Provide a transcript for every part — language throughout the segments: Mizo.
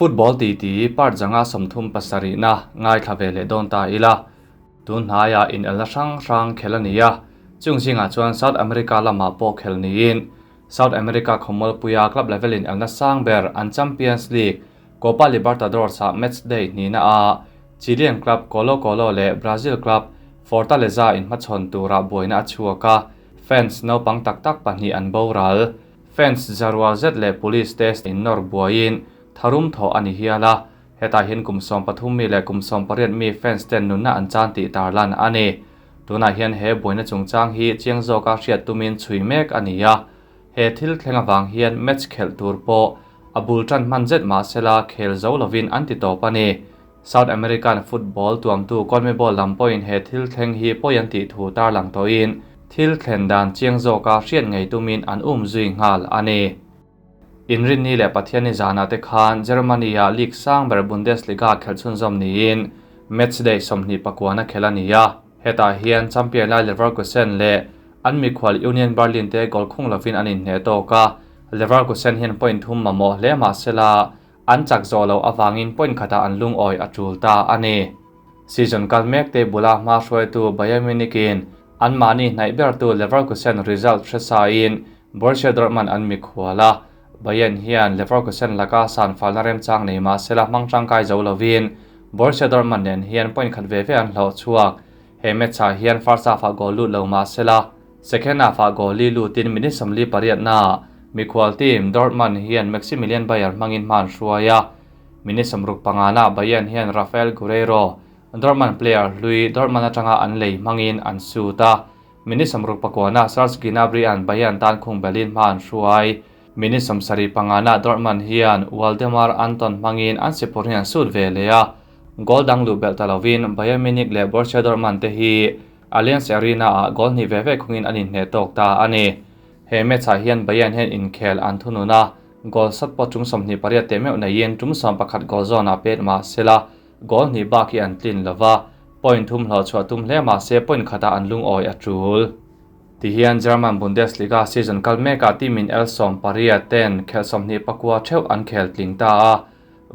Football titi part 137 na ngaithla ve leh dawn ta ila. Tun hnaiah inelna hrang hrang khel a ni a, chung zingah chuan South America lamah pawh khel niin South America khawmualpuia club level inelna sang ber an Champions League Copa Libertadores ah match day hnihna a Chilean club Colo Colo leh Brazil club Fortaleza inhmachhawn turah buaina a chhuak a, fans naupang tak tak pahnih an boral. Fans zarual zet leh police te innawr buaiin tharum thawh a ni hial a, hetah hian kum 13 mi leh kum 18 mi fans ten nunna an chan tih tarlan a ni. Tunah hian he buaina chungchang hi chiang zawka hriat tumin chhui mek a ni a, he thil thleng avang hian match khelh tur pawh a bul tan hman zet mahsela khel zo lovin an ti tawp a ni. South American football tuamtu CONMEBOL lam pawhin he thil thleng hi pawi an tih thu tarlang tawhin thil thlen dan chiang zawka hriat ngei tumin an um zui nghal a ni. Inrinni leh Pathianni zanah te khan Germany-ah league sang ber Bundesliga khelh chhunzawm niin match day 29 na khel a ni a. Hetah hian champion lai Leverkusen leh an mikhual Union Berlin te goal khung lovin an inhneh tawk a. Leverkusen hian point thum mamawh hle mahsela an chak zawh loh avangin point khatah an lungawi a tul ta a ni. Season kal mek te bula hma hruaitu Bayern Munich-in an mahni hnaih bertu Leverkusen result hresain Borussia Dortmund an mikhual a. Bayern hian Leverkusen laka sanfalna remchang nei mahsela hmang tangkai zo lovin Borussia Dortmund nen hian point khat ve ve an hlawh chhuak. He match-ah hian first half-ah goal lut lo mahsela second half-ah goal li lutin minute 48 na mikhual team Dortmund hian Maximilian Bayer hmangin hma an hruai a. Minute 65 na Bayern hian Rafael Guerreiro Dortmund player hlui Dortmund atanga an lei hmangin an sut a. Minute 69 na Serge Gnabry an Bayern tan khung belin hma an hruai. Minute 75 na Dortmund hian Waldemar Anton hmangin an sipur hian sut ve leh a. Goal dang lu belh ta lovin Bayern Munich leh Borussia Dortmund te hi Allianz Arena ah goal hnih ve ve khungin an inhneh tawk ta a ni. He match-ah hian Bayern hian inkhel an thunun a, goal sat pawh tum 28 te meuh neiin tum 11 goal zawnah pet mahsela goal hnih bak hi an tlin lova, point thum hlawh chhuah tum hle mahse point khatah an lungawi a tul. Tihian German Bundesliga season kal mekah team in el 18 ten khelh 29 theuh an khel tling ta a.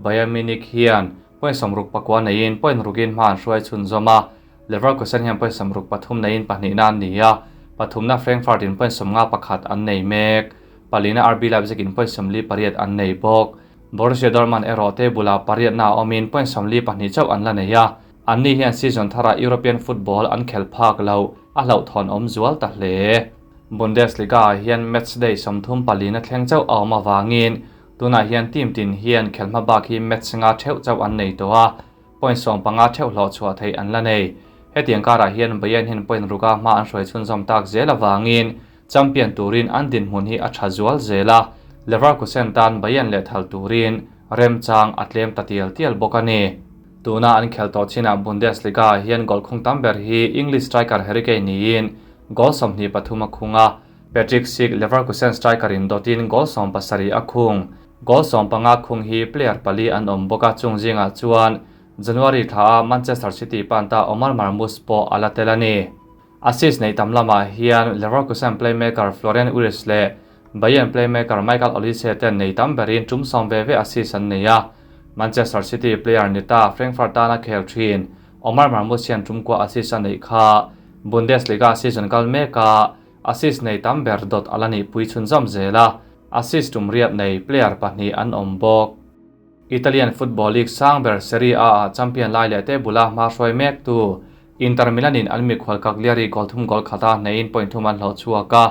Bayern Munich hian point 69 neiin point rukin hma an hruai chhunzawm a. Leverkusen hian point 63 neiin pahnih na an ni a, pathumna Frankfurt in point 51 an nei mek. Palina RB Leipzig in point 48 an nei bawk. Borussia Dortmund erawh te bula pariat na awmin point 42 chauh an la nei a. An ni hian season thara European football an khel phak lo a hlauh thawn awm zual ta hle. Bundesliga hian match day 34 na thleng chauh a awm awangin tunah hian team tin hian khelhma bak hi match nga theuh chauh an nei tawh a, point 15 theuh hlawh chhuah theih an la nei. Hetiang karah hian Bayern hian point ruka hma an hruai chhunzawm tak zel awangin champion turin an dinhmun hi a tha zual zel a. Leverkusen tan Bayern leh thal turin remchang a tlem ta tial tial bawk a ni. Tuna an khel tawh chinah Bundesliga hian goal khung tam ber hi English striker Harry Kane niin goal 23 a khung a. Patrick Schick Leverkusen striker in dotin goal 17 a khung. Goal 15 khung hi player pali an awm bawk a, chung zingah chuan January thla a Manchester City panta Omar Marmoush pawh a la tel a ni. Assist nei tam lamah hian Leverkusen playmaker Florian Wirtz leh Bayern playmaker Michael Olise ten nei tam berin tum sawm ve ve assist an nei a. Manchester City player nita Frankfurt tana khel thin Omar Marmoush hian tum kwa assist a nei kha. Bundesliga season kal meka assist nei tam ber dot ala ni pui chhunzawm zela assist tum riat nei player pahnih an awm bawk. Italian Football League sang ber Serie A a champion lai leh te bula hma hruai mek tu Inter Milan in an mikhual Cagliari goal thum goal khata neiin point thum an hlawh chhuak a.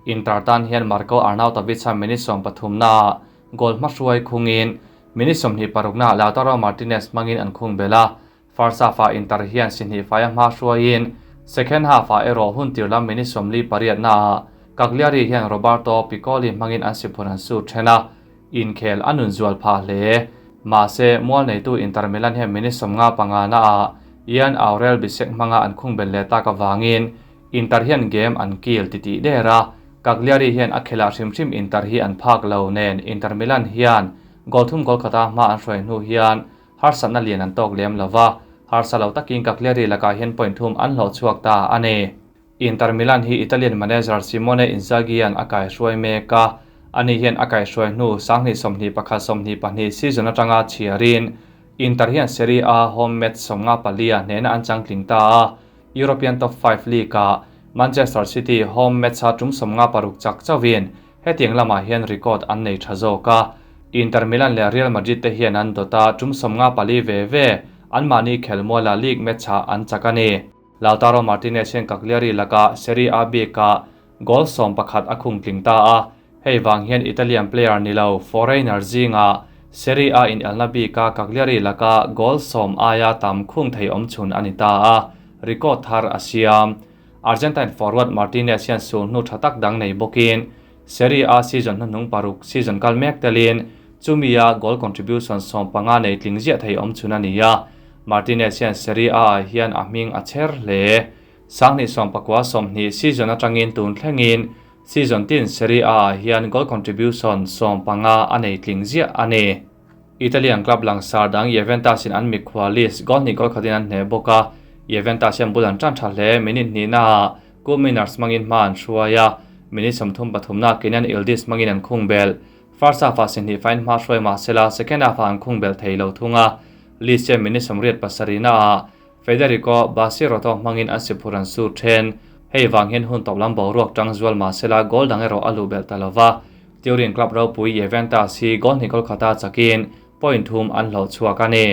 Inter tan hian Marko Arnautovic a minute 13 na goal hma hruai khungin minute 26 na Lautaro Martinez hmangin an khung bela. First half a Inter hian si hnih faia hma hruaiin second half a erawh hun tir lam minute 48 na Cagliari hian Roberto Piccoli hmangin an siphur an su thena inkhel anun zual pha hle. Mahse mual neitu Inter Milan hian minute 55 na a Ian Aurel Bisek hmanga an khung bel le tak awangin Inter hian game an kil titi dera. Cagliari hian a khela hrim hrim Inter hi an phak lo nen Inter Milan hian goal thum goal khata hma an hruai hnu hian harsatna lian an tawk lem lova, harsa lo takin Cagliari lakah hian point thum an hlawh chhuak ta a ni. Inter Milan hi Italian manager Simone Inzaghi an a kai hruai mek a. Ani hian a kaihhruai hnu 2021 22 season atanga chhiarin Inter hian Serie A home match 54 a hnehna an changtling ta a, European top 5 league ah Manchester City home match a tum 56 chak chauhin hetiang lamah hian record an nei tha zawk a. Inter Milan leh Real Madrid te hian an dawt a, tum 54 ve ve anmahni khelmuala league match ah an chak a ni. Lautaro Martinez hian Cagliari laka Serie A bikah goal 11 a khung tling ta a, hei vang hian Italian player ni lo foreigner zingah Serie A inelna bika Cagliari laka goal 10 aia tam khung thei awm chhun a ni ta a, record thar a siam. Argentine forward Martinez hian sul hnu tha tak dang nei bawkin Serie A season hnuhnung paruk season kal mek telin chumia goal contribution 15 nei tling ziah thei awm chhun a ni a. Martinez hian Serie A ah hian a hming a chher hle. 2019 20 season atangin tun thlengin season tin Serie A ah hian goal contribution 15 a nei tling ziah a ni. Italian club langsar dang Juventus in an mikhual list goal hnih goal khatin an hne bawk a. Juventus hian bul an tan tha hle minute hnih na ah Koopmeiners hmangin hma an hruai a, minute 33 na Kenan Yildiz hmangin an khung bel. First half ah si hnih fain hma hruai mahsela second half ah an khung bel thei lo thung a. List hian minute 87 na ah Federico Baseroto hmangin an siphur an sur then. Hei vang hian hun tawp lam boruak tang zual mahsela goal dang erawh a luh belh ta lova. Turin club ropui Juventus hi goal hnih goal khata chakin point thum an hlawh chhuak a ni.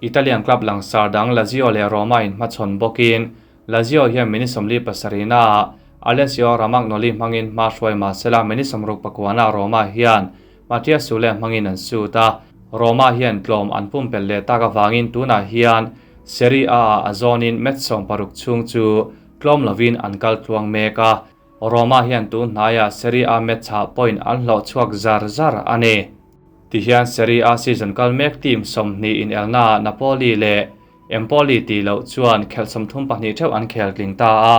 Italian club langsar dang Lazio leh Roma in hmachhawn bawkin Lazio hian minute 47 na ah Alessio Romagnoli hmangin hma hruai mahsela minute 69 na Roma hian Matias Sule hmangin an shoot a. Roma hian tlawm an pumpelh leh tak avangin tunah hian Serie A ah a zawnin match 60 chhung chu tlawm lovin an kal tluang mek a. Roma hian tun hnaiah Serie A match ah point an hlawh chhuak zar zar a ni. Tihian Serie A season kal mek team 20 in elna ah Napoli leh Empoli ti loh chuan khelh 32 theuh an khel tling ta a.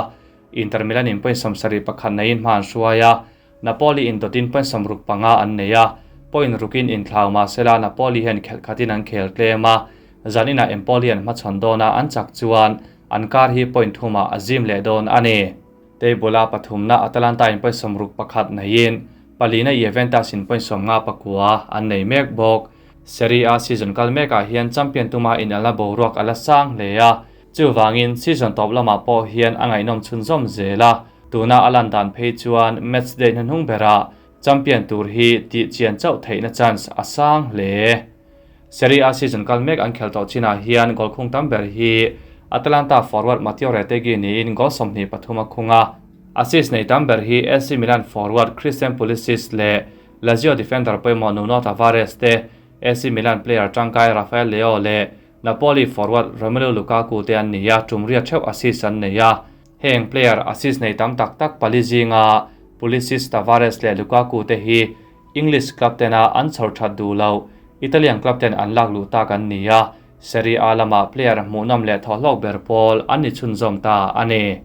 Inter Milan in point 71 neiin hma an hruai a, Napoli in dawtin point 65 an nei a, point rukin inthlau mahsela Napoli hian khelh khatin an khel tlem a, zanina Empoli an hmachhawn dawn a an chak chuan an kar hi point thumah a zim leh dawn a ni. Table a pathumna Atalanta in point 61 neiin palina Juventus in point 59 an nei mek bawk. Serie A season kal mekah hian champion tuma inelna boruak a la sang hle a, chuwangin season tawp lamah pawh hian a ngaihnawm chhunzawm zel a, tuna a lan dan phei chuan match day hnuhnung berah champion tur hi tih chian chauh theihna chance a sang hle. Serie A season kal mek an khel tawh chinah hian goal khung tam ber hi Atalanta forward Matteo Retegui niin goal 23 a khung a, assist nei tam ber hi AC Milan forward Christian Pulisic leh Lazio defender pawimawh Nuno Tavares te, AC Milan player tangkai Rafael Leao leh Napoli forward Romelu Lukaku te an ni a, tumria theuh assist an nei a. Heng player assist nei tam tak tak pali zinga Pulisic, Tavares leh Lukaku te hi English club tena an chhor that du lo, Italian club ten an lak lu tak an ni a, Serie A lama player hmuhnawm leh thawhlawk ber pawl an ni chhunzawm ta a ni.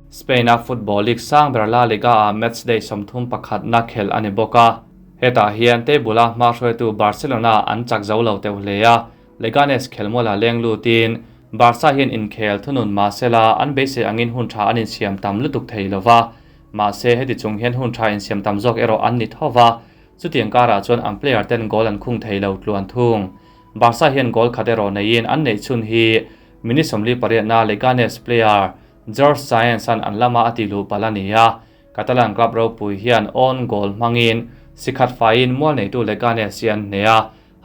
Spain a football league sang ber La Liga ah match day 31 na khel a ni bawk a. Hetah hian table a hma hruaitu Barcelona an chak zo lo teuh hle a, Leganes khelmuala leng lutin Barca hian inkhel thunun mahsela an beisei angin hun tha an insiam tam lutuk thei lova, mahse heti chung hian hun tha insiam tam zawk erawh an ni thova, chutiang karah chuan an player ten goal an khung thei lo tluan thung. Barca hian goal khat erawh neiin an neih chhun hi minute 48 na Leganes player George Science an an lama a ti lu pal a ni a, Catalan club ropui hian own goal hmangin sikhat faiin mual neitu Leganes hi an hne a,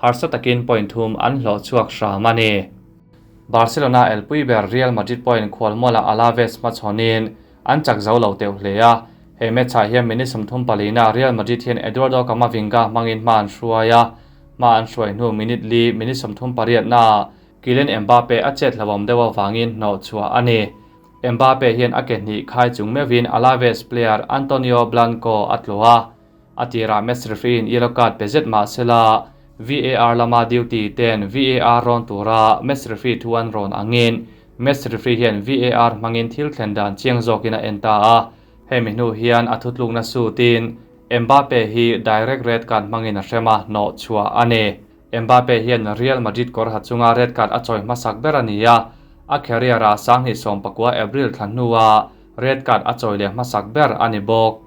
harsa takin point thum an hlawh chhuak hram a ni. Barcelona el pui ber Real Madrid point khualmuala Alaves hmachhawnin an chak zo lo teuh hle a, he match ah hian minute 34 na Real Madrid hian Eduardo Camavinga hmangin hma an hruai a, hma an hruai hnu minute li minute 38 na Kylian Mbappe a chet hlawam deuh awangin hnawh chhuah a ni. Mbappe hian a ke hnih khai chung meuhin Alaves player Antonio Blanco a tluah a, a tirah match referee in yellow card pe zet mahsela VAR lama duty ten VAR rawn tura match referee thu an rawn angin match referee hian VAR hmangin thil thlen dan chiang zawkin a en ta a, hemi hnu hian a thutlukna sutin Mbappe hi direct red card hmangin a hrem a hnawh chhuah a ni. Mbappe hian Real Madrid kawr ha chunga red card a chawi hmasak ber a ni a, a career a 2019 April thla hnuah red card a chawi leh hmasak ber a ni bawk.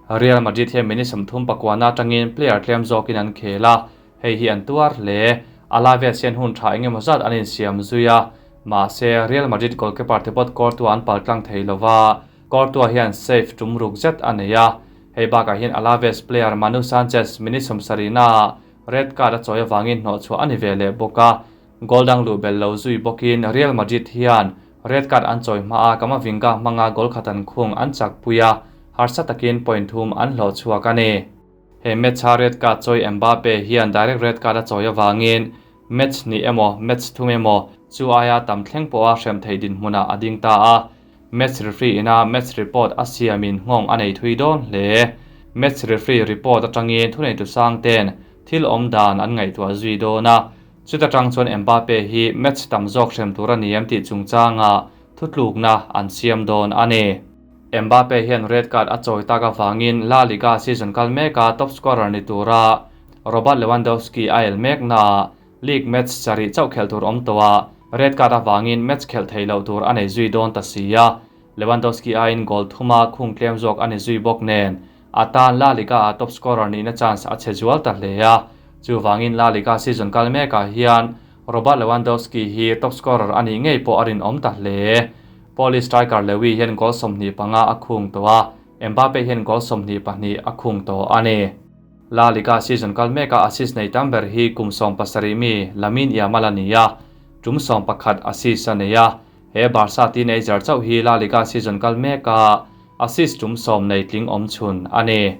Real Madrid hian minute 34 na atangin player tlem zawkin an khel a, hei hi an tuar hle. Alaves hian hun tha engemaw zat an insiam zui a, mahse Real Madrid goalkeeper Thibaut Courtois an paltlang thei lova, Courtois hian save tum ruk zet a nei a. Hei bakah hian Alaves player Manu Sanchez minute 70 naah red card a chawi avangin hnawhchhuah a ni ve leh bawk a. Goal dang luh belh lo zui bawkin Real Madrid hian red card an chawi hma a, Camavinga hmanga goal khat an khung an chakpui a, harsa takin point thum an hlawh chhuak a ni. He match a red card chawi Mbappe hian direct red card a chawi avangin match hnih emaw match thum emaw chu aia tam thleng pawha hrem theih dinhmunah a ding ta a. Match referee ina match report a siamin nghawng a nei thui dawn hle. Match referee report atangin thuneitu sang ten thil awm dan an ngaihtuah zui dawn a. Chuta tang chuan Mbappe hi match tam zawk hrem tur a ni em tih chungchanga thutlukna an siam dawn a ni. Mbappe hian red card a chawi tak avangin La Liga season kal meka top scorer ni tura Robert Lewandowski a el mek na league match sarih chauh khel tur awm tawh a, red card avangin match khel thei lo tur a nei zui dawn ta si a. Lewandowski aiin goal thuma khung tlem zawk a ni zui bawk nen atan La Liga a top scorer nihna chance a che zual ta hle a. Chuwangin La Liga season kal mekah hian Robert Lewandowski hi top scorer a nih ngei pawh a rinawm ta hle. Polish striker Lewy hian goal 25 a khung tawh a, Mbappe hian goal 22 a khung tawh a ni. La Liga season kal meka assist nei tam ber hi kum 17 mi Lamine Yamal a ni a, tum 11 assist a nei a. He Barca teenager chauh hi La Liga season kal meka assist tum 10 nei tling awm chhun a ni.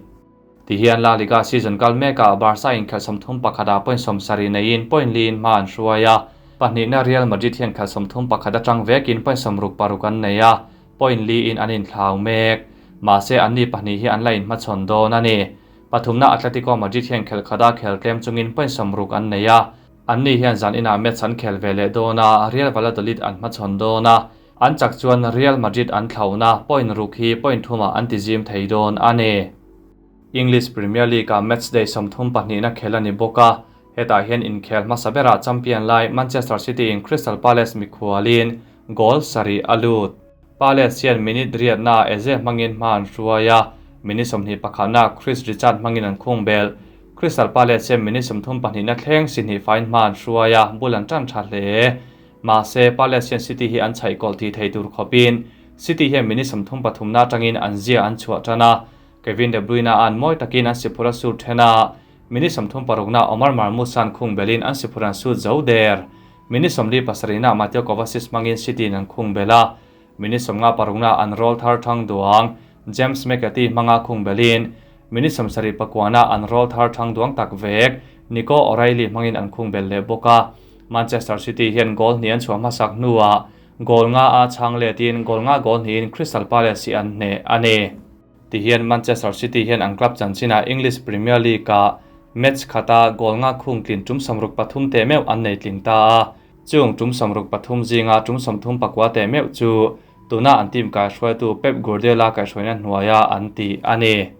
Ti hian La Liga season kal meka Barca in khel 31 a point 70 neiin point li in hma an hruai a. Pahnihna Real Madrid hian khel 31 atang vekin point 66 an nei a, point li in an inthlau mek. Mahse an ni pahnih hi an la in hmachhawn dawn a ni. Pathumna Atletico Madrid hian khel khata khel tlem chungin point 60 an nei a. An ni hian zan inah match an khel ve leh dawn a, Real Valladolid an hmachhawn dawn a. An chak chuan Real Madrid an thlauna point ruk hi point thumah an tizim thei dawn a ni. English Premier League a match day 32 na khel a ni bawk a. Hetah hian inkhel hmasa berah champion lai Manchester City in Crystal Palace mikhualin goal 7 a lut. Palace hian minute riat na Eze hmangin hma an hruai a, minute 21 na Chris Richard hmangin an khung bel. Crystal Palace hian minute 32 na thleng si hnih fain hma an hruai a, bul an tan tha hle. Mahse Palace hian City hi an chhaih kawlh ti thei tur khawpin City hian minute 33 na atangin an zia an chhuah tan a. Kevin De Bruyne an mawi takin an siphura sur thena minute 36 na Omar Marmoush an khung belin an siphuran sut zo der. Minute 47 na Mateo Kovacic hmangin City in an khung bela. Minute 56 na an roll thar thang duang James McAtee hmanga khung belin minute 79 na an roll thar thang duang tak vek Nico O'Reilly hmangin an khung bel leh bawk a. Manchester City hian goal hnih an chhuah hmasak hnuah goal nga a chhang letin goal nga goal hnihin Crystal Palace hi an hneh a ni. Ti hian Manchester City hian an club chanchina English Premier League a match khata goal nga khung tlin tum 63 te meuh an nei tling ta a. Chung tum 63 zinga tum 34 te meuh chu tuna an team kai hruaitu Pep Guardiola kai hruaina hnuaia an ti a ni.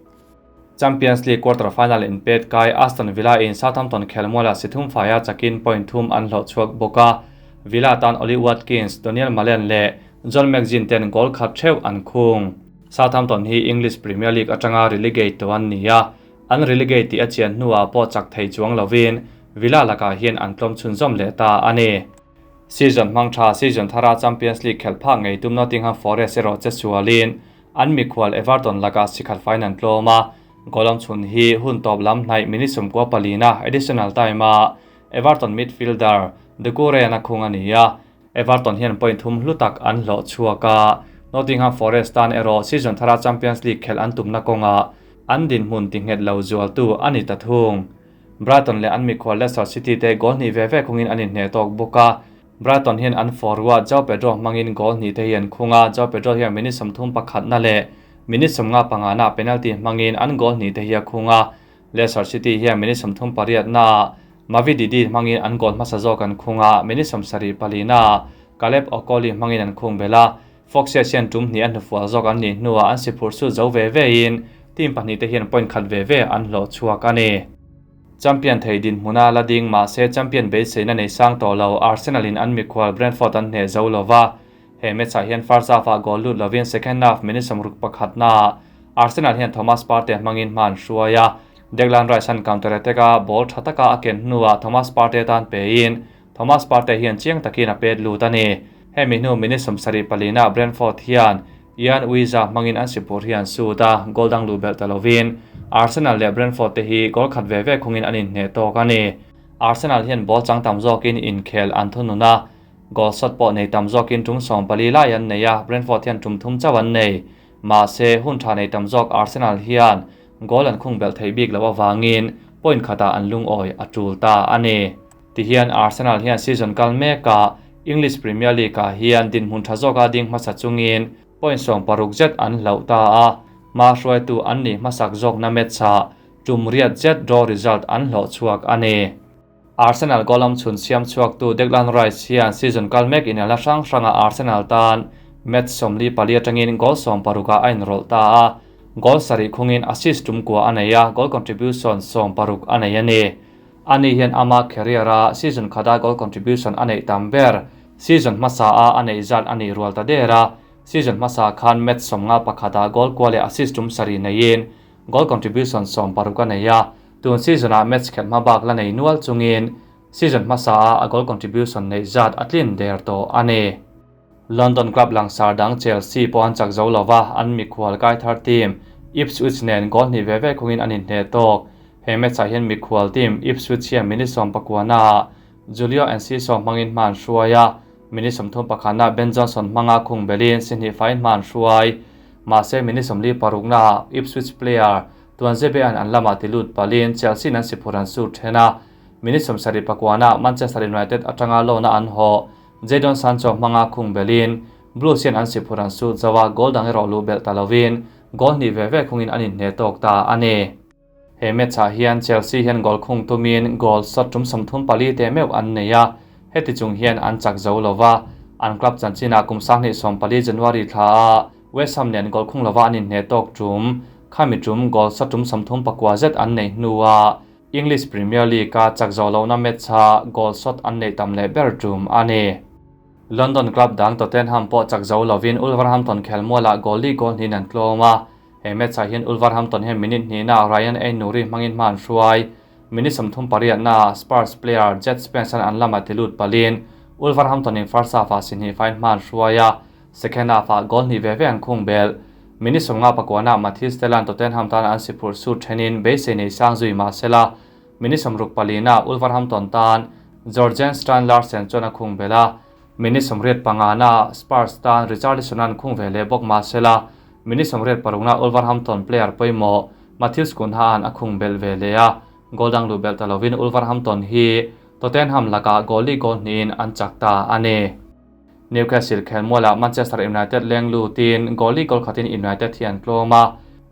Champions League quarter final in pet kai Aston Villa in Southampton khelmuala sithum faia chakin point thum an hlawh chhuak bawk a. Villa tan Oli Watkins, Daniel Malen leh John McGinn ten goal khat theuh an khung. Southampton hi English Premier League atanga relegate to an ni a. An relegate ti a chian hnuah pawh chak thei chuang lovin Villa lakah hian an tlawm chhunzawm leh ta a ni. Season hmang tha season thara Champions League khel phak ngei tum Nottingham Forest erawh che sualin an mikhual Everton lakah sikhat fain an tlawm a. Goal chhun hi hun tawp lam hnaih minute 14 na additional time a Everton midfielder Doucouré an a khung a ni a. Everton hian point thum hlu tak an hlawh chhuak a. Nottingham Forest tan erawh season thara Champions League khel an tumna kawnga an din hmun ti nghet lo zual tu ani ta thung. Brighton leh an mikhual Leicester City te goal hnih ve ve khungin an inhneh tawk bawk a. Brighton hian an forward João Pedro hmangin goal hnih te hi an khung a. João Pedro hian minute 31 na leh minute 55 na penalty hmangin an goal hnih te hi a khung a. Leicester City hian minute 38 na Mavididi hmangin an goal hmasa zawk an khung a. Minute 74 na Caleb Okoli hmangin an khung bela. Foxes hian tum hnih an hnufual zawk an nih hnuah an siphur su zo ve ve in team pahnih te hian point khat ve ve an hlawh chhuak a ni. Champion thei din hmuna la ding mahse champion beiseina nei sang tawh lo Arsenal in an mikhual Brentford an hneh zo lova. He match ah hian first half ah goal lut lovin second half minute 61 na Arsenal hian Thomas Partey hmangin hma an hruai a, Declan Rice-a'n counter attack-a ball tha taka a ken hnuah Thomas Partey tan pein Thomas Partey hian chiang takin a pet lut a ni. Hemi hnu minute 70 palina Brentford hian Yoane Wissa hmangin an sipur hi an sut a, goal dang luh belh ta lovin Arsenal leh Brentford te hi goal khat ve ve khungin an inhneh tawk a ni. Arsenal hian ball chang tam zawkin inkhel an thunun a, goal shot pawh nei tam zawkin tum 14 lai an nei a, Brentford hian tum thum chauh an nei. Mahse, hun tha nei tam zawk Arsenal hian goal an khung belh theih bik loh avangin point khatah an lungawi a tul ta a ni. Tihian Arsenal hian season kal mekah English Premier League-ah hian dinhmun tha zawka ding hmasa chungin point 16 zet an hloh ta a, hma hruaitu an nih hmasak zawkna match-ah tum riat zet draw result an hlawh chhuak a ni. Arsenal goal lam chhun siam chhuaktu Declan Rice hian season kal mek inelna hrang hranga Arsenal tan match 44 atangin goal 16 ah a inrawlh ta a, goal sarih khungin assist tum kua a nei a, goal contribution 16 a nei a ni. Ani hian ama career a season khata goal contribution a neih tam ber, season hmasa a a neih zat a nih rual ta der a, season hmasa khan match 51 ah goal kua leh assist tum sarih neiin goal contribution 16 a nei a, tun season ah match khelh hma bak la nei nual chungin season hmasa a a goal contribution neih zat a tlin der tawh a ni. London club langsar dang Chelsea pawh an chak zo lova, an mikhual kai thar team Ipswich nen goal hnih ve ve khungin an inhneh tawk. He match ah hian mikhual team Ipswich hian minute 19 ah Julio Enciso hmangin hma an hruai a, minute 31 ah Ben Johnson hmanga khung belin si hnih faiin hma an hruai. Mahse minute 46 ah Ipswich player Tuanzebe an an lamah ti lut palin Chelsea in an siphur an sur then a, minute 79 ah Manchester United atanga loan a an haw Jadon Sancho hmanga khung belin Blues hian an siphur an sut zo a, goal dang erawh luh belh ta lovin goal hnih ve ve khungin an inhneh tawk ta a ni. He match ah hian Chelsea hian goal khung tumin goal shot tum 34 te meuh an nei a, heti chung hian an chak zo lova, an club chanchinah kum 2014 January thla a West Ham nen goal khung lova an inhneh tawk tum, khami tum goal shot tum 39 zet an neih hnuah English Premier League-a chak zawh lohna match-a goal shot an neih tam leh ber tum a ni. London club dang Tottenham pawh chak zo lovin Wolverhampton khelmualah goal li goal hnihin an tlawm a, he match-ah hian Wolverhampton hian minute hnihnaah Ryan Ait-Nouri hmangin hma an hruai. Minute 38naah Spurs player Djed Spence-a'n an lamah ti lut palin Wolverhampton-in first half-ah si hnih faiin hma an hruai a, second half-ah goal hnih ve ve an khung belh. Minute 59naah Mathys Tel-a'n Tottenham tan an si phurh sut thenin beisei nei sang zui mah sela, minute 64naah Wolverhampton tan Jorgen Strand Larsen chuan a khung belh a, minute 85naah Spurs tan Richarlison-a'n khung ve leh bawk mah sela, minute 86naah Wolverhampton player pawimawh Matheus Cunha-a'n a khung belh ve leh a, goal dang luh belh ta lovin Wolverhampton hi Tottenham lakah goal li goal hnihin an chak ta a ni. Newcastle khelmualah Manchester United leng lutin goal li goal khatin United hi an tlawm a,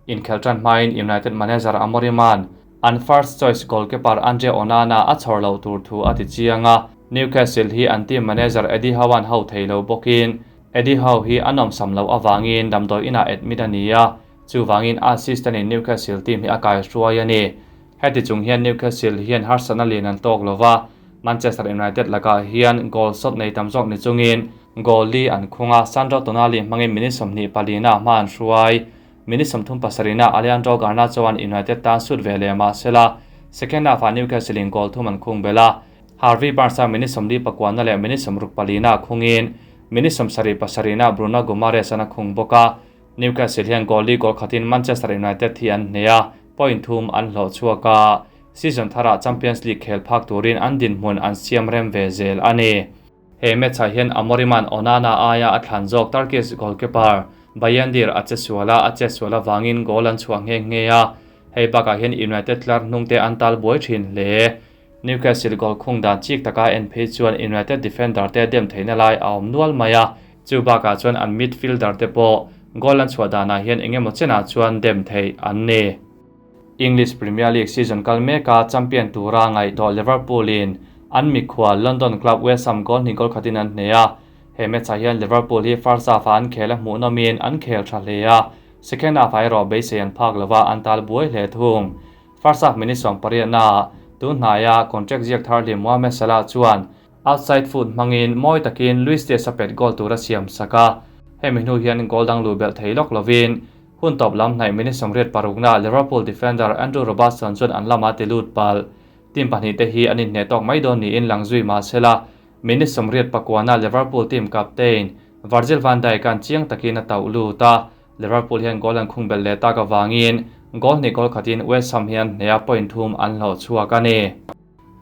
inkhelh tan hmain United manager Amorim-a'n an first choice goalkeeper Andre Onana a chhawr loh tur thu a ti chiang a, Newcastle hi an team manager Eddie Howe-a'n ho thei lo bawkin Eddie Howe hi a nawmsam loh avangin damdawi inah admit a ni a, chuvangin a assistant-in Newcastle team hi a kaihruai a ni. Heti chung hian Newcastle hian harsatna lian an tawk lova, Manchester United lakah hian goal shot nei tam zawk ni chungin goal li an khung a, Sandro Tonali hmangin minute 24 ah hma an hruai. Minute 37 ah Alejandro Garnacho an United tan sut ve leh mah sela, second half ah Newcastle in goal thum an khung belh a, Harvey Barnes a minute 59 leh minute 64 ah khungin minute 77 ah Bruno Guimaraes an a khung bawk a, Newcastle hian goal li goal khatin Manchester United hi an hneh a, point thum an hlawh chhuak a, season tharah Champions League khel phak turin an dinhmun an siam rem ve zel a ni. He match-ah hian Amorim-a'n Onana aia a thlan zawk Turkish goalkeeper Bayindir a che sual a, a che sual avangin goal an chhuah nghe nghe a, hei bakah hian United tlar hnungte an tal buai thin hle. Newcastle goal khung dan chik taka en phei chuan United defender te dem theihna lai a awm nual mai a, chu bakah chuan an midfielder te pawh goal an chhuah danah hian eng emaw chenah chuan dem theih an ni. English Premier League season kal meka champion tura ngaihtuah Liverpool in an mikhual London club West Ham goal hnih goal khatin an hneh a, he match ah hian Liverpool hi first half ah an khel a hmuh nawmin an khel tha hle a, second half ah erawh beisei an phak lova an tal buai hle thung. First half minute 18 naah tun hnaia contract ziak thar hlim Mohamed Salah chuan outside foot hmangin mawi takin Luis Diaz a pet goal tur a siam sak a, hemi hnu hian goal dang luh belh thei lawk lovin Hun tawp lam hnaih minute 86 naah Liverpool defender Andrew Robertson chuan an lama ti lut palh. Team pahnihte hi an inhneh tawk mai dawn niin lang zui mah sela, minute 89 naah Liverpool team captain Virgil van Dijk an chiang takin a tauh lut a, Liverpool hian goal an khung belh leh tak avangin goal hnih goal khatin West Ham hian hneha point thum an hlawh chhuak a ni.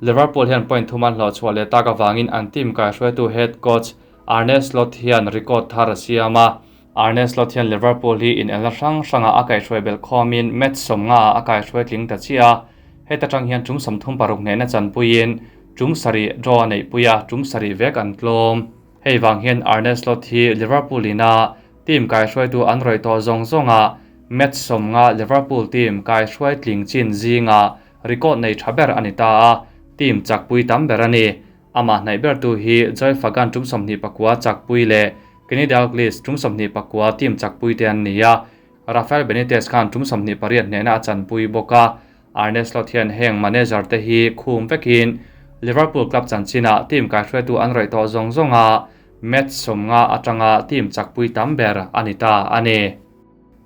Liverpool hian point thum an hlawh chhuah leh tak avangin an team kaihruaitu head coach Arne Slot hian record thar a siam a. Arne Slot hian Liverpool hi inelna hrang hranga a kaihhruai belh khawmin match 50 ah a kaihhruai tling ta chiah a. Heta tang hian tum 36 hnehna chanpuiin tum 7 draw a neihpui a, tum 7 vek an tlawm. Hei vang hian Arne Slot hi Liverpool ina team kaihruaitu an rawih tawh zawng zawnga match 50 Liverpool team kaihruai tling chin zinga record nei tha ber ani ta a, team chakpui tam ber ani. Amah hnaih ber tu hi Joy Fagan tum 29 chakpui leh Kenny Dalglish tum 29 team chakpui te an ni a. Rafael Benitez khan tum 28 hnehna a chanpui bawk a. Arne Slot hian heng manager te hi khum vekin Liverpool club chanchina team kaihruaitu an rawih tawh zawng zawnga match 50 atanga team chakpui tam ber ani ta ani.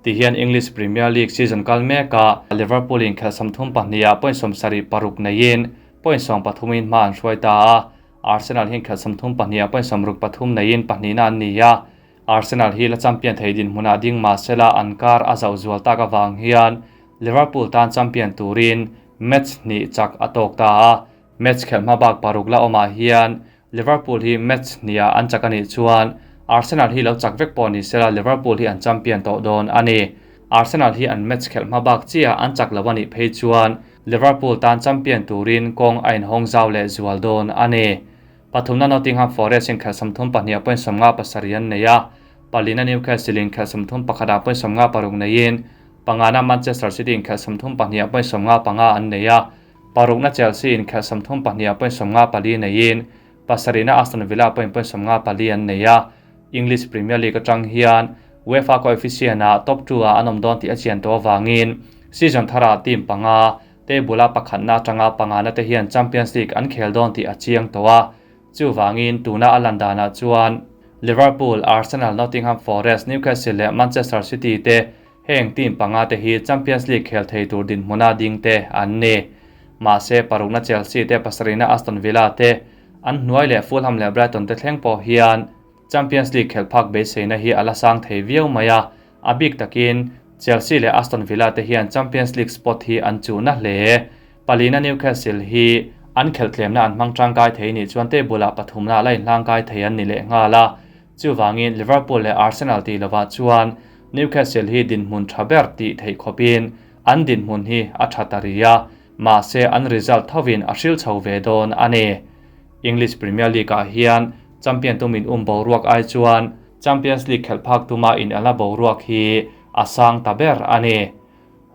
Ti hian English Premier League season kal meka Liverpool in khel 32 ah point 76 neiin point 13 in hma an hruai ta a. Arsenal hian khel 32 ah point 63 neiin pahnihna an ni a. Arsenal hi la champion thei din hmunah ding mah sela an kar a zauh zual tak awang hian Liverpool tan champion turin match hnih chak a tawk ta a. Match khelh hma bak paruk la awmah hian Liverpool hi match hniah an chak anih chuan Arsenal hi lo chak vek pawh ni sela Liverpool hi an champion tawh dawn ani. Arsenal hi an match khelh hma bak chia an chak lo anih phei chuan Liverpool tan champion turin kawng a inhawng zau leh zual dawn ani. Pathumna Nottingham Forest in khel 32 point 57 an nei a. Palina Newcastle in khel 31 ah point 56 neiin pangana Manchester City in khel 32 point 55 an nei a. Parukna Chelsea in khel 32 point 54 neiin pasarihna Aston Villa point 54 an nei a. English Premier League atang hian UEFA coefficient a top 2 a an awm dawn tih a chian tawh awangin season thara team panga table-a pakhatna atanga pangana te hian Champions League an khel dawn tih a chiang tawh a. Chuwangin tuna a lan danah chuan Liverpool, Arsenal, Nottingham Forest, Newcastle leh Manchester City te heng team panga te hi Champions League khel thei tur din hmuna ding te an ni. Mahse parukna Chelsea te pasarihna Aston Villa te an hnuai leh Fulham leh Brighton te thleng pawh hian Champions League khel phak beiseina hi ala sang thei viau mai a. A bik takin Chelsea leh Aston Villa te hian Champions League spot hi an chu na hle. Palina Newcastle hi an khelh tlemna an hmang tangkai thei ni chuan table-ah pathumna la inhlangkai thei an ni leh nghal a. Chuwangin Liverpool leh Arsenal ti lova chuan Newcastle hi dinhmun tha ber tih theih khawpin an dinhmun hi a tha ta ri a. Mahse an result thovin a hril chho ve dawn ani. English Premier League ah hian champion tumin boruak ai chuan Champions League khelh phak tuma in ala boruak hi a sang ta ber ani.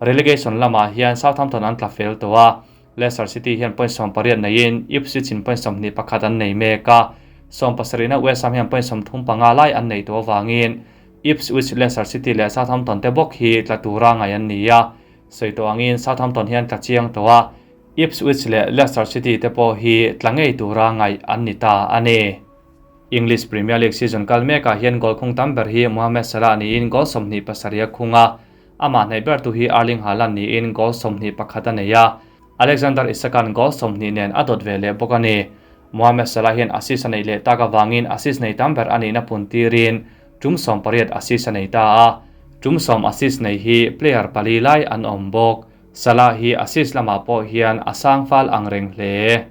Relegation lamah hian Southampton an tla fel tawh a. Leicester City hian point 18 neiin Ipswich in point 21 an nei mek a. 17 na West Ham hian point 35 lai an nei tawh awangin Ipswich, Leicester City leh Southampton te bawk hi tla tura ngai an ni a. Sei tawh angin Southampton hian tla chiang tawh a. Ipswich leh Leicester City te pawh hi tla ngei tura ngai an ni ta ani. English Premier League season kal mekah hian goal khung tam ber hi Mohamed Salah niin goal 27 khunga. Amah hnaih ber tu hi Erling Haaland niin goal 21 a nei a. Alexander Isak-an goal 20 nen a dawt ve leh bawk ani. Mohamed Salah hian assist a nei leh tak awangin assist nei tam ber ani na pun tirin tum 18 assist a nei ta a. Tum 10 assist nei hi player pali lai an awm bawk. Salah hi assist lamah pawh hian a sang fal ang reng hle.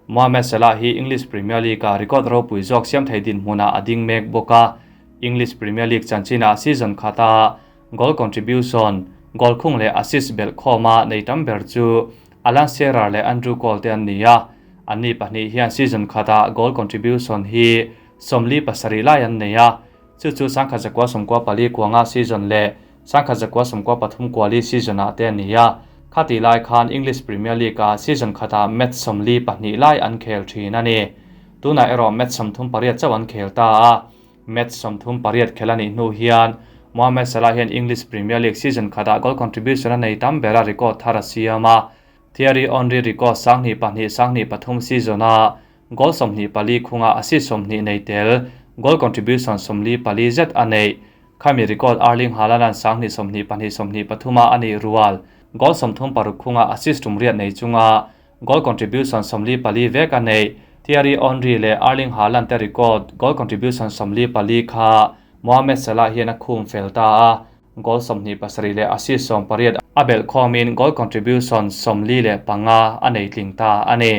Mohamed Salah hi English Premier League a record ropui zawk siam thei din hmunah a ding mek bawk a. English Premier League chanchina season khata goal contribution, goal khung leh assist belh khawma nei tam ber chu Alan Shearer leh Andrew Cole te an ni a. Anni pahnih hian season khata goal contribution hi 47 lai an nei a. Chu chu 1994 kuanga season leh 1993 kuali season ah te ani a. Khati lai khan English Premier League a season khata match 42 lai an khel thin ani. Tuna erawh match 38 chauh an khel ta a. Match 38 khel ani hnu hian Mohamed Salah hian English Premier League season khata goal contribution a nei tam bera record thar a siam a. Thierry Henry record 2002 23 season a goal 24 khunga assist 20 nei tel goal contribution 44 zet a nei. Khami record Erling Haaland-a'n 2022 23 a a neih rual goal 36 khunga assist tum riat nei chunga goal contribution 44 vek a neih. Thierry Henry leh Erling Haaland te record goal contribution 44 kha Mohamed Salah hian a khum fel ta a, goal 27 leh assist 18 a belh khawmin goal contribution 45 a nei tling ta a ni.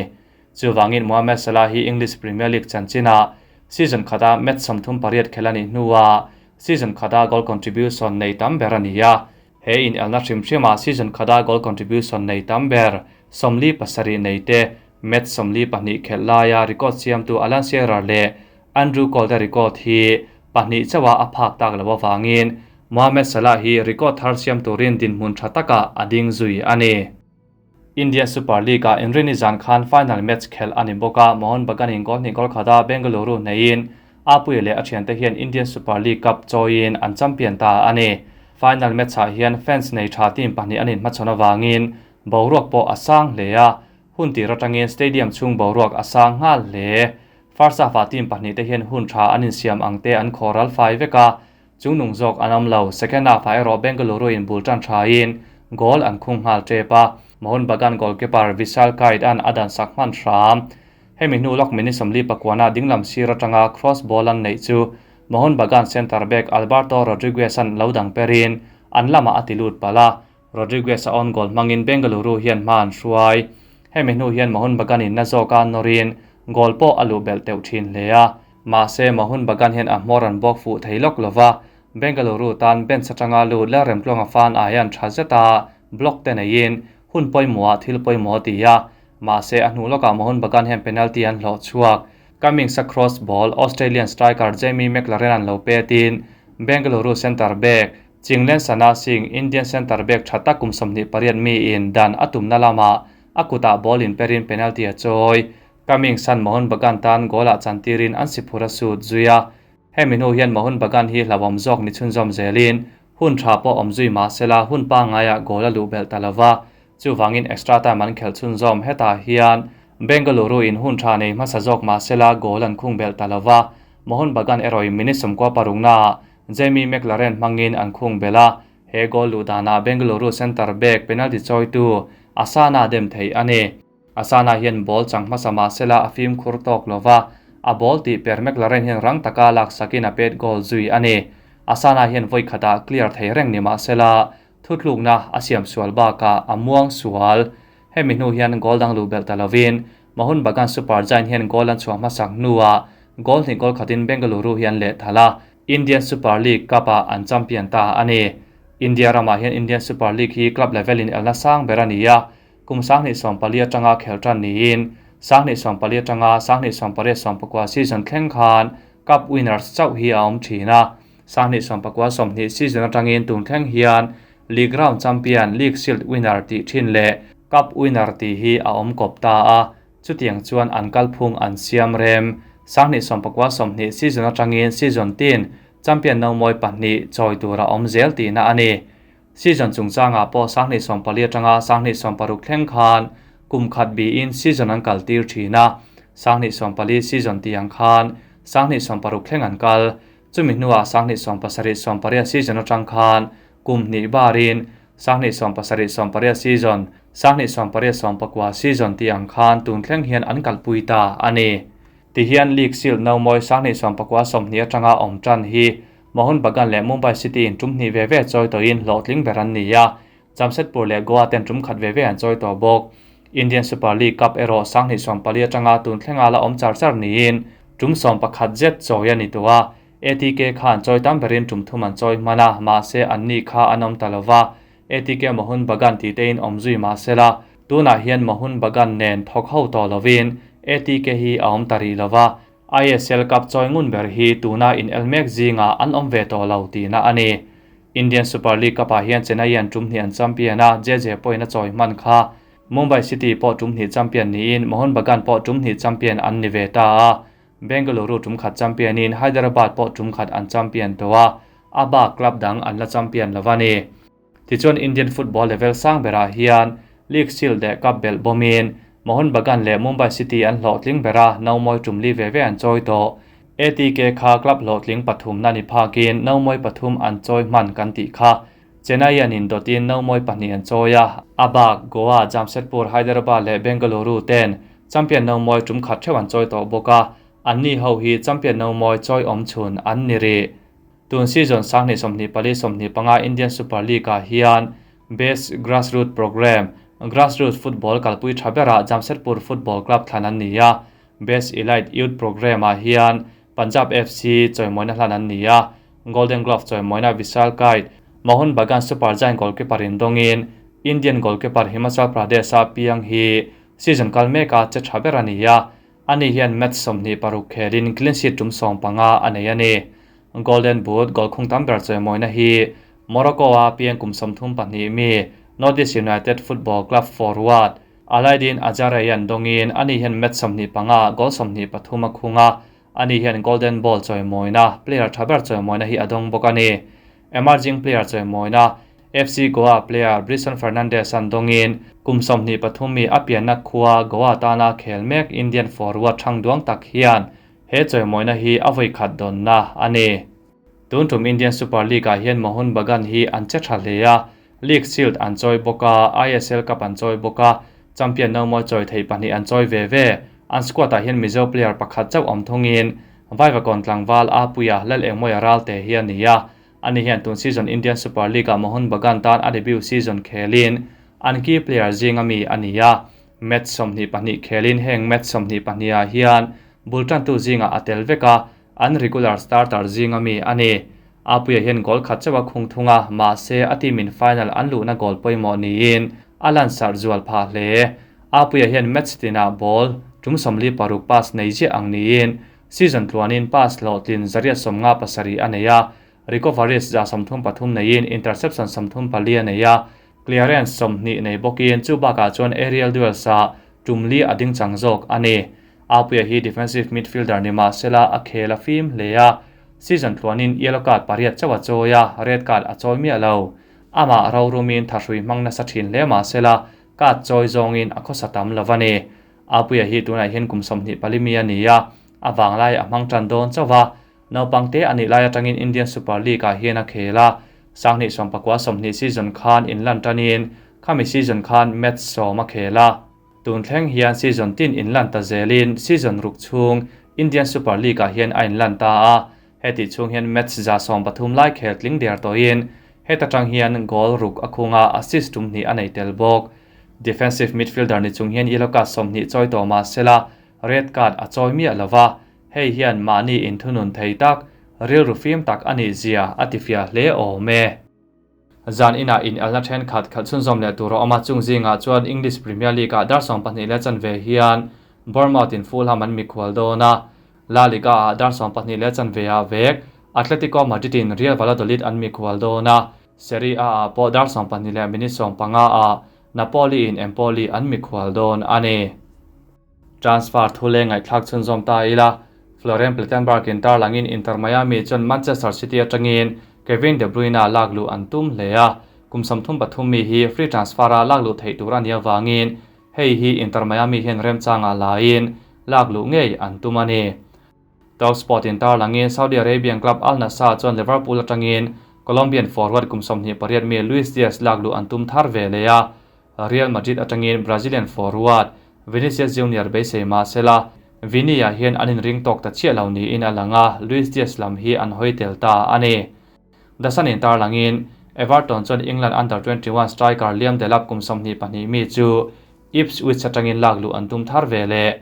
Chuvangin Mohamed Salah hi English Premier League chanchinah season khata match 38 khel a nih hnuah season khata goal contribution nei tam ber a ni a. He inelna hrim hrima season khata goal contribution nei tam ber 47 nei te match 42 khelh laia record siamtu Alan Shearer leh Andrew Cole te record hi pahnih chauha a phak tak lo awangin Mohamed Salah hi record thar siam turin dinhmun tha takah a ding zui a ni. Indian Super League-ah Inrini zan khan final match khelh a ni bawk a, Mohun Bagan-in goal hnih goal khata Bengaluru hneiin Apuia leh a thiante hian Indian Super League Cup chawiin an champion ta a ni. Final match-ah hian fans nei tha team pahnih an inhmachhawn avangin boruak pawh a sang hle a, hun tir atangin stadium chhung boruak a sang nghal hle. First half-ah team pahnih te hian hun tha an insiam ang te an khawral fai vek a, chungnung zawk an awm lo. Second half-ah erawh Bengaluru in bul tan thain goal an khung nghal tep a, Mohun Bagan goalkeeper Vishal Kaith-a'n a dan sak hman hram. Hemi hnu lawk minute 49 dinglam sir atanga cross ball an neih chu Mohun Bagan centre back Alberto Rodriguez-a'n lo dang perin an lamah a ti lut palh a, Rodriguez a own goal hmangin Bengaluru hian hma an hruai. Hemi hnu hian Mohun Bagan in na zawka nawrin goal pawh a luh belh teuh thin hle a. Mahse Mohun Bagan hian a hmawr an bawk fuh thei lawk lova, Bengaluru tan bench atanga lut Lalremtluanga fan aian tha zeta block te neiin hun pawimawhah thil pawimawh a ti a. Mahse a hnu lawkah Mohun Bagan hian penalty an hlawh chhuak. Cummings a cross ball Australian striker Jamie Maclaren an lo petin Bengaluru centre back Chinglen Sana Singh, Indian centre back tha tak kum 28 mi in dan a tumna lamah a kutah ball in perin penalty a chawi. Cummings an Mohun Bagan tan goal ah chantirin an si phur a sut zui a. Hemi hnu hian Mohun Bagan hi hlauhawm zawk ni chhunzawm zelin hun tha pawh awm zui mahsela hun pangaiah goal a luh belh ta lova. Chuvangin extra time an khelh chhunzawm hetah hian Bengaluru in hun tha nei hmasa zawk mahsela goal an khung belh ta lova. Mohun Bagan erawhin minute 96 ah Jamie Maclaren hmangin an khung belh a, he goal luh danah Bengaluru centre back penalty chawitu Asana dem thei a ni. Asana hian ball chang hmasa mahsela a fimkhur tawk lova, a ball tih per Maclaren hian rang taka lak sakin a pet goal zui a ni. Asana hian vawi khatah clear thei reng ni mahsela thutlukna a siam sual bakah a muang sual. Hemi hnu hian goal dang luh belh ta lovin Mohun Bagan Super Giant hian goal an chhuah hmasak hnuah goal hnih goal khatin Bengaluru hi an leh thal a, Indian Super League Cup-ah an champion ta a ni. India ramah hian Indian Super League hi club level in elna sang ber a ni a, kum 2014 atanga khel tan niin 2014 atanga 2018 season thleng khan Cup winners chauh hi a awm thin a. 2019 20 season atangin tun thleng hian League round champion, League Shield winner tih thin leh Cup winner tih hi a awm kawp ta a, chutiang chuan an kalphung an siam rem. 2019 20 season atangin season tin champion no mawi pahnih chawi tur a awm zel tihna a ni. Season chungchangah pawh 2014 atanga 2016 thleng khan kum khat biin season an kal tir thin a, 2014 season tiang khan 2016 thleng an kal. Chumi hnuah 2017 80 season atang khan kum hnih barin 2017 80 season 2018 90 season tiang khan tun thleng hian an kalpui ta a ni. Ti hian League Shield no mawi 2019 20 atanga awm tan hi Mohun Bagan leh Mumbai City in tum hnih ve ve chawi tawhin hlawhtling ber an ni a, Jamshedpur leh Goa ten tum khat ve ve an chawi tawh bawk. Indian Super League Cup erawh 2014 atanga tun thlenga la awm char char niin tum 11 zet chawi a ni tawh a, ATK khan chawi tam berin tum thum an chawi hman a, mahse an ni kha an awm ta lova. ATK Mohun Bagan ti tein awm zui mahsela tunah hian Mohun Bagan nen thawk ho tawh lovin ATK hi a awm ta rih lova. ISL Cup chawi ngun ber hi tuna in el mek zinga an awm ve tawh lo tihna a ni. Indian Super League Cup ah hian Chennai an tum hnih an champion a, JJ pawhin a chawi hman kha. Mumbai City pawh tum hnih champion niin Mohun Bagan pawh tum hnih champion an ni ve ta a. Bengaluru tum khat champion in Hyderabad pawh tum khat an champion tawh a, a bak club dang an la champion lova ni. Tichuan Indian football level sang berah hian League Shield leh Cup belh bawmin Mohun Bagan leh Mumbai City an hlawhtling bera no mawi tum li ve ve an chawi tawh. ATK kha club hlawhtling pathumna ni phakin nomawi pathum an chawi hman kan tih kha. Chennaiyin indawtin nomawi pahnih an chawi a, a bak Goa, Jamshedpur, Hyderabad leh Bengaluru ten champion nomawi tum khat theuh an chawi tawh bawk a, anni ho hi champion nomawi chawi awm chhun an ni rih. Tun season 2024 25 Indian Super League ah hian Best Grassroot Programme, Grassroots Football kalpui tha berah Jamshedpur Football Club thlan an ni a, Best Elite Youth Programme ah hian Punjab FC chawimawina hlan an ni a, Golden Glove chawimawina Vishal Kaith, Mohun Bagan Super Giant goalkeeper in dawngin Indian goalkeeper Himachal Pradesh-a piang hi season kal meka che tha ber a ni a, ani hian match 26 khelin clean sheet tum 15 a nei a ni. Golden Boot goal khung tam ber chawimawina hi Morocco-a piang kum 32 mi Northeast United Football Club forward Alaidin Ajarayan dawngin ani hian match 25 goal 23 a khunga, ani hian Golden Ball chawimawina player tha ber chawimawina hi a dawng bawk a ni. Emerging player chawimawina FC Goa player Brisson Fernandes an dawngin kum 23 mi a pianna khua Goa tana khel mek Indian forward thang duang tak hian he chawimawina hi a vawi khat dawnna a ni. Tun tum Indian Super League ah hian Mohun Bagan hi an che tha hle a, League Shield an chawi bawk a, ISL Cup an chawi bawk a, champion nomawi chawi thei pahnih an chawi ve ve. An squad ah hian Mizo player pakhat chauh awm thungin Vaivakawn tlangval a puia Lal Engmawia Ralte hi a ni a. Ani hian tun season Indian Super League ah Mohun Bagan tan a debut season khelin an key player zinga mi a ni a. Match 22 khelin heng match 22 ah hian bul tantu zinga a tel vek a, an regular starter zinga mi a ni. A puia hian goal khat chawa khung thunga ma se a team in final an luhna goal pawimawh niin a lan sarh zual pha hle. A puia hian match tina ball tum 46 pass nei ziah ang niin season tluanin pass hlawhtlin 157 a nei a, recoveries 133 neiin interception 34 a nei a, clearance 20 nei bawkin chu bakah chuan aerial duels ah tum li a ding chang zawk a ni. A puia hi defensive midfielder ni ma sela a khel a fim hle a, season tluanin yellow card pariat chawa chawi a, red card a chawi miah lo. Ama ro rumin thahrui hmang nasa thin hle ma sela card chawi zawngin a khawsa tam lo a ni. A puia hi tunah hian kum 24 mi a ni a, a wanglai a hmang tan dawn chawa naupangte ani lai atangin Indian Super League ah hian a khel a, 2019-20 season khan inlan tanin khami season khan match 10 a khel a. Tun thleng hian season tin inlan ta zelin season ruk chung Indian Super League ah hian a inlan ta a, heti chung hian match 133 lai khel tling der tawhin heta tang hian goal ruk a khunga assist tum hnih a nei tel bawk. Defensive midfielder ni chung hian yellow card 20 chawi tawh ma sela red card a chawi miah lova, hei hian mahni inthunun thei tak rilru fim tak ani zia a tifia hle awm e. Zan ina in elna then khat khalh chhunzawm leh tur a awm a, chung zingah chuan English Premier League ah dar 12:15 hian Bournemouth in Fulham an mikhual dawn a, La Liga ah dar 12:15 ah vek Atletico Madrid in Real Valladolid an mikhual dawn a, Serie A ah pawh dar 12:15 ah Napoli in Empoli an mikhual dawn a ni. Transfer thule ngaihthlak chhunzawm ta ila, Florian Plettenberg in tarlangin Inter Miami chuan Manchester City atangin Kevin De Bruyne lakluh an tum hle a, kum 33 mi hi free transfer a lakluh theih tur ani awangin hei hi Inter Miami hian remchanga lain lakluh ngei an tum a ni. Talksport in tarlangin Saudi Arabian club Al Nassr chuan Liverpool atangin Colombian forward kum 28 mi Luis Diaz lakluh an tum thar ve le a, Real Madrid atangin Brazilian forward Vinicius Junior beisei ma sela Vini ah hian an inring tawk ta chiah lo niin a lang a, Luis Diaz lam hi an hawi tel ta a ni. The Sun in tarlangin Everton chuan England under-21 striker Liam Delap kum 22 mi chu Ipswich atangin lakluh an tum thar ve le.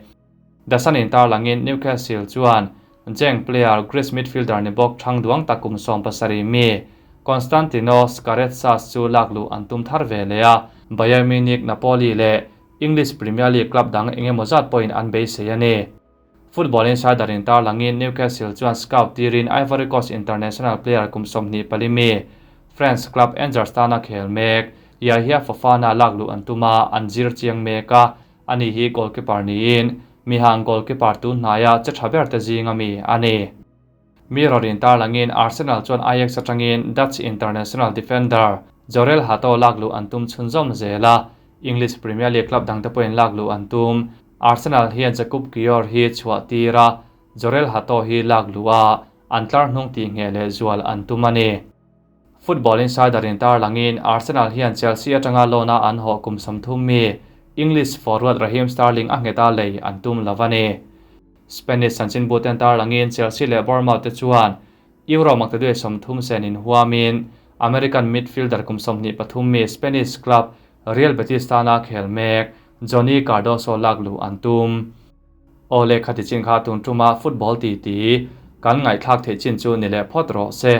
The Sun in tarlangin Newcastle chuan Genk player Greece midfielder ni bawk thang duang tak kum 17 mi Konstantinos Karetsas chu lakluh an tum thar ve le a, Bayern Munich, Napoli le English Premier League club dang engemaw zat pawhin an beisei a ni. Football insider in tarlangin Newcastle chuan scout tirin Ivory Coast international player kum 24 mi France club Angers tana khel mek Yahia Fofana lakluh an tuma an zir chiang mek a, ani hi goalkeeper niin mihang goalkeeper tu hnaia che tha ber te zinga mi ani. Mirror in tarlangin Arsenal chuan Ajax atangin Dutch international defender Jorel Hato lakluh an tum chhunzawm zela, English Premier League club dangte pawhin lakluh an tum. Arsenal hian Jakub Kiwior hi chhuah tira Jorrel Hato hi lak luh a, an tlar hnung tih ngheh leh zual an tum a ni. Football Insider in tarlangin Arsenal hian Chelsea atanga loan a an hawh kum 30 mi English forward Raheem Sterling a ngheta lei an tum lo a ni. Spanish chanchinbu ten tarlangin Chelsea leh Bournemouth te chuan Euro maktaduai 30 sen in huamin American midfielder kum 23 mi Spanish club Real Betis tana khel mek Johnny Cardoso lak luh an tum. Awle khati chin kha tun tuma football ti ti kan ngaihthlak theih chin chu ni leh phawt rawh se.